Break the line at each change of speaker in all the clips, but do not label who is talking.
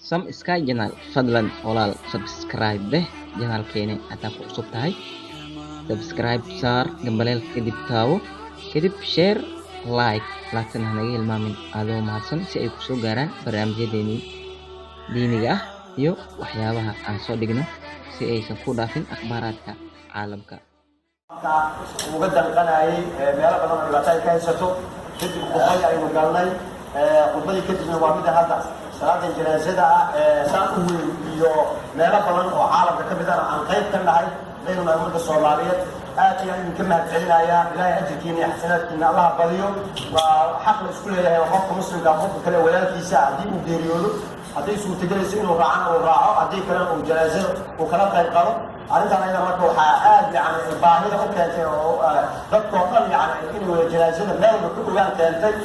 Sam Sky Channel. Fadlan walaal, subscribe deh channelkeena haddaa ku cusub tahay. Subscribe saar, gambaleelka kadib taabo, kadib share, like, laagtana hanaga hilmaamin, adoo mahadsan, si ay kusoo gaaraan barnaamijyadeenii diiniga ah iyo waxyaabaha aan soo dhigno, si aysan ku dhaafin akhbaaraadka caalamka.
Uga danqanayay meelo badan oo dhibaato ay ka haysato. Kadib khudbadii aynu galnay. Khudbadii kadibna waa midda hadda salaada janaasada ah saan u weyn iyo meelo badan oo caalamka ka mid ana aan qayb ka nahay baynu nahay ummadda Soomaaliyeed. Aad ayaan idinka mahad celinayaa. Ilaahay ajirkiina iyo xasanaadkiina Allaha badiyo. Waa xaq la isku leeyahay oo qofka Muslimka qofka kale walaalkiisa haddii uu geeriyoodo, hadday suurtagelayso inuu raacana uu raaco, haddii kalena uu janaasada uu kala qayb qalo. Arrintan ayada marka waxaa aad yani baahida u keentay oo dadkoo dhan yani inay wada janaasada meel walba ku ogaan keentay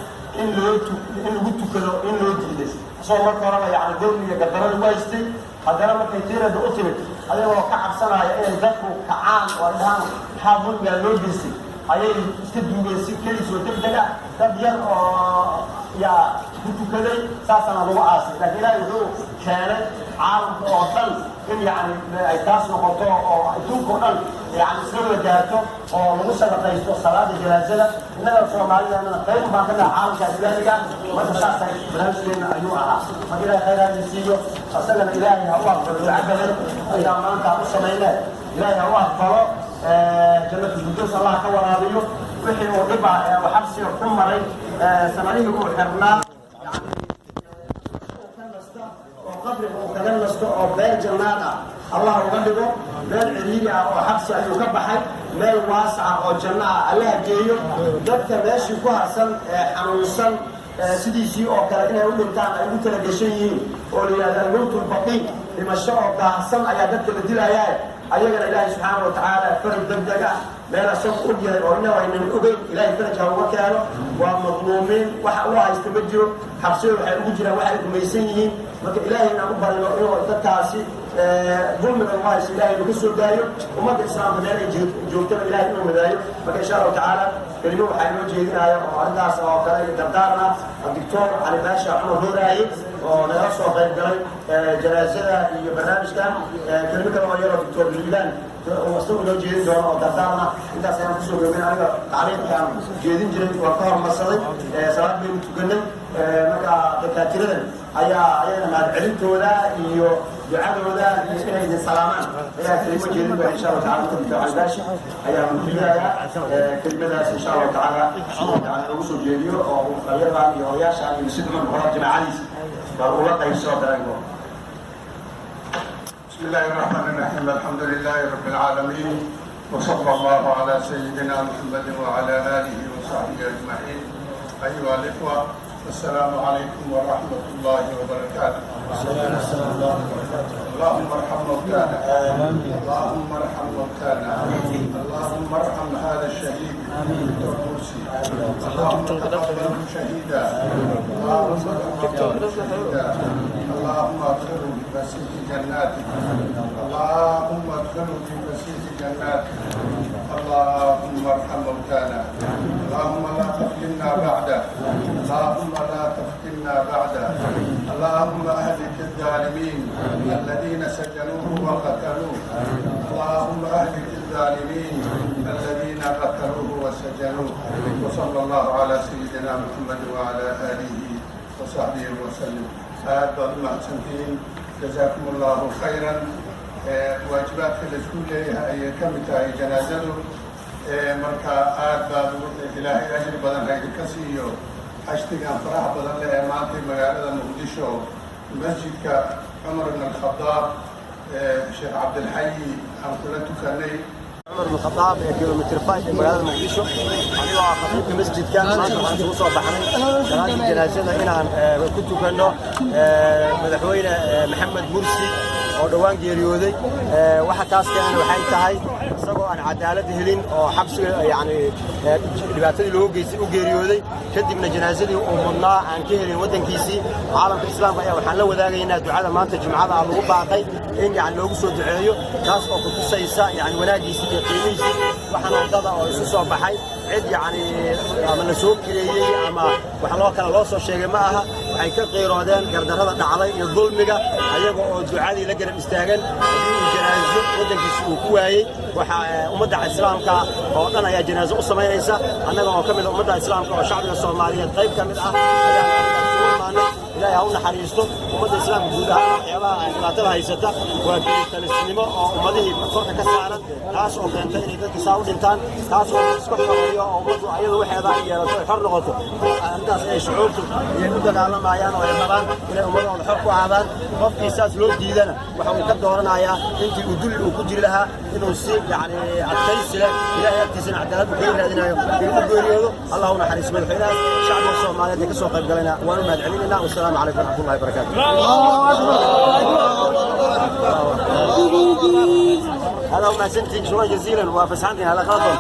in lagu tukado in loo diiday, isagoo marka horeba yani dulmi iyo gardaro lagu haystay. Haddana markay tiirada u timid, ayagoo ka cabsanaya inay dadku kacaan oo ay dhahaan "Maxaa dulmigaa loo geystay?", ayay iska duugeen si kelisoo deg deg ah. Dad yar oo yaa ku tukaday, saasaana lagu aasay. Laakiin Ilaahay wuxuu keenay caalamka oo dhan in yani ay taas noqoto oo adduunka oo dhan yani isla wada gaarto oo lagu sadaqaysto salaada janaasada. Innaga Soomaalidana qayb baan ka nahay caalamka Islaamiga. Marka saasay barnaamijkeena ayuu ahaa. Marka Ilahay khayr ha siiyo, asagana Ilaahay ha u aqbalo. Duca badan ayaa maanta u samayne. Ilaahay ha u aqbalo, Jannatu Firdaws Allah ka waraabiyo. Wixii uu dhiba ee uu xabsiga ku maray sanadihii uu xirnaa oo qabriga uu kaga nasto oo beer jannaad ah Allah uga dhigo. Meel ciriiri ah oo xabsi ayuu ka baxay, meel waasaca oo janno ah Allaha geeyo. Dadka meeshii ku harsan ee xanuunsan sidiisii oo kale inay u dhintaan ay ugu talagashan yihiin oo la yidhahdo الموت البطيء, dhimasho oo daahsan ayaa dadka la dilayaa, ayagana Ilaahay subxaana wa tacaala faraj degdeg ah, meel asagu og yahay oo innagu aynan ogeyn, Ilaahay faraj ha uga keeno. Waa madluumiin, waxa u haysta ma jiro. Xabsida waxay ugu jiraan waxay rumaysan yihiin. Marka Ilaahay inaan u barino inuu dadkaasi dulmiga ugu haysto Ilahay inuu ka soo daayo, ummadda Islaamka meel ay joogtaba Ilahay inuu madaayo. Marka insha Allahu tacaala kelimo waxaa inoo jeedinaya oo arrintaas oo kale iyo dardaarna Doctor Cali Baasha Cumar Hooraaye oo nagala soo qayb galay janaasada iyo barnaamijkan. Kelimo kale oo yaroo Doctor Liibaan isagu inoo jeedin doono oo dardaarna. Intaas ayaan kusoo goobin. Aniga tacliiqkaan jeedin jiray waa ka hormarsaday. Salaad baynu tukanay. Marka dakaatiradan ayaa ayagana mahadcelintooda iyo ducadooda iyo inay idin salaamaan ayaa kelimo jeedin doona insha Allahu tacala. Marka Doctor Cali Baashi ayaa mudiyayaa kelimadaas insha Allahu tacaala, sidoo yani ugu soo jeediyo oo dhalinyaradan iyo odayaashan iyo si duman hora jamaacadiisa baa ula qaybsoo dareenko.
بسم الله الرحمن الرحيم، الحمد لله رب العالمين، وصلى الله على سيدنا محمد وعلى آله وصحبه أجمعين. أيها الإخوة، السلام عليكم ورحمة الله وبركاته. اللهم ارحم موتانا، اللهم ارحم موتانا، اللهم ارحم هذا الشهيد دكتور مرسي. اللهم تقبله شهيدا، اللهم تقبله شهيدا، اللهم ادخله في فسيح جناتك، اللهم ادخله في فسيح جناتك. اللهم ارحم موتانا، اللهم لا تفتنا بعده، اللهم لا تفتنا بعده. اللهم اهلك الظالمين الذين سجنوه وقتلوه، اللهم اهلك الظالمين الذين قتلوه وسجنوه. وصلى الله على سيدنا محمد وعلى اله وصحبه وسلم. Aad baad u mahadsantihiin، جزاكم الله خيرا. Waajibaadka la isku leeyahay ayay ka mid tahay janaasadu. Marka aad baad Ilaahay ajri badan ha idinka siiyo xashdigan faraha badan leh ee maantay magaalada Muqdisho, masjidka Cumar ibn Alkhadaab, Sheekh Cabdilxayi aan kula tukanay.
Cumar ibn Khadaab ee kilomitr 5 ee magaalada Muqdisho. Anigoo ah khatiibka masjidka, maanta waxaan isugu soo baxnay salaadii janaasada inaan ku tukanno Madaxweyne Maxamed Mursi oo dhowaan geeriyooday. Waxa taas keenana waxay tahay isagoo aan cadaalad helin oo xabsiga yani dhibaatadii loo geystay u geeriyooday, kadibna janaasadii uu mudnaa aan ka helin waddankiisii. Caalamka Islaamka ayaa waxaan la wadaagaynaa ducada maanta Jimcada ah lagu baaqay in yani loogu soo duceeyo, taas oo ku tusaysa yani wanaaggiisii iyo qiimihiisii. Waxaan waddada oo isu soo baxay cid yani ama la soo kireeyey ama wax loo kale loo soo sheegay ma aha. Waxay ka qiiroodeen gardarrada dhacday iyo dulmiga, ayaga oo ducadii la garab istaagan. Haddii uu janaaso waddankiisa uu ku waayey, waxaa ummadda Islaamka oo dhan ayaa janaaso u samaynaysa. Annaga oo ka mid a ummadda Islaamka oo shacbiga Soomaaliyeed qayb ka mid ah ayaan isugu imaanay. Ilaahay ha u naxariisto ummadda Islaamka guud ahaan. Waxyaabaha dhibaatada haysata waa kelitalisnimo oo ummadihii korka ka saaran, taas oo keentay inay dadka saa u dhintaan, taas oo iska xoreeyo oo ummaddu ayadu waxeeda ay yeelato, ay xor noqoto. Arrintaas ay shucuurtu ayay u dagaalamayaan oo ay rabaan inay ummadooda xor ku ahaadaan. Qofkii saas loo diidana waxa uu ka dooranayaa intii uu dulli uu ku jiri lahaa inuu si yani adkaysi leh, Ilaahay agtiisana cadaalad uu kaga raadinayo, inuu u geeriyoodo. Allah u naxariiso madaxweynahaas. Shacbiga Soomaaliyeed ee ka soo qayb galayna waan u mahad celinayna. Wasalaamu calaykum waraxmatullahi wabarakaatu. هذا ما سنتين، شكرا جزيلا وفسحتني على قدم.